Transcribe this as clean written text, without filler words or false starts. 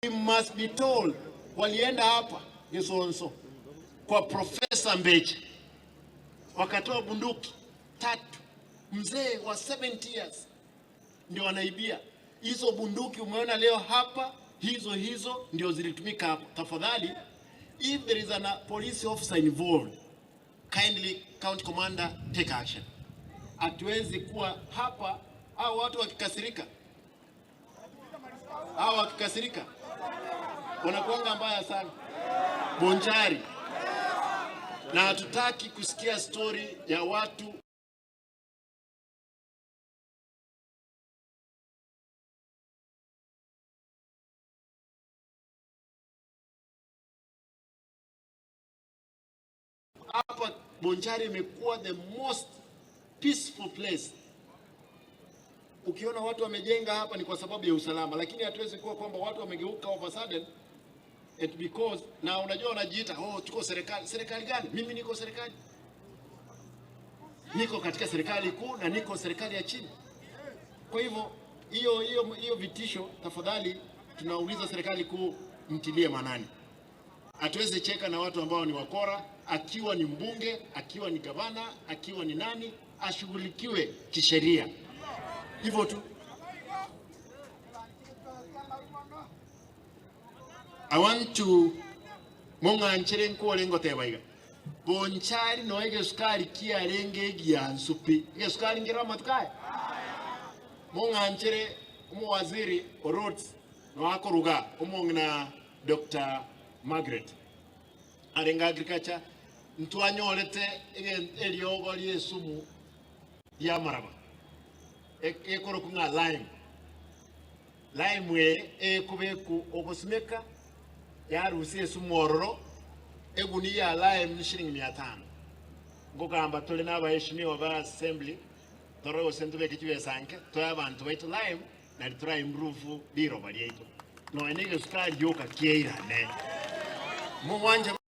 We must be told, walienda hapa Gesonso kwa Profesa Mbeche wakatoa bunduki tatu, mzee wa 70 years ndio wanaibia hizo bunduki. Umeona leo hapa, hizo hizo ndio zilitumika hapo. Tafadhali, if there is a police officer involved, kindly county commander take action. Hatuwezi kuwa hapa hao watu wakikasirika, hao wakikasirika wanakuanga mbaya sana Bonchari, na hatutaki kusikia story ya watu hapa. Bonchari imekuwa the most peaceful place. Ukiona watu wamejenga hapa ni kwa sababu ya usalama, lakini hatuwezi kuwa kwamba watu wamegeuka all of a sudden it because, na unajua wanajiita, oh, tuko serikali. Serikali gani? Mimi niko serikali, niko katika serikali kuu na niko serikali ya chini. Kwa hivyo hiyo hiyo hiyo vitisho, tafadhali tunauliza serikali kuu mtilie maanani. Hatuwezi cheka na watu ambao ni wakora, akiwa ni mbunge, akiwa ni gavana, akiwa ni nani, ashughulikiwe kisheria. Hivyo tu. I want to mong'anchere nkwore ngoteba iga Bonchari no egesukari kiarenge egiansu pi egesukari nkero amatuko aya mong'anchere omowaziri o roads noakoruga omong'ina Dr. Margaret arenge agriculture ntwanyorete eriogo ria esumu ria amaraba ekoroku ng'a lime lime eye ekubeku ogosimeka yarusia esumu ororo eguni ya lime ni shilingi 500 ngogamba tuli n'abaheshimiwa ba assembly tore gose ntubeke chibesanke toe abantu baitu lime nari tura improve riroba riaitu nonya na egesukari gioka kiairane mong'wanche.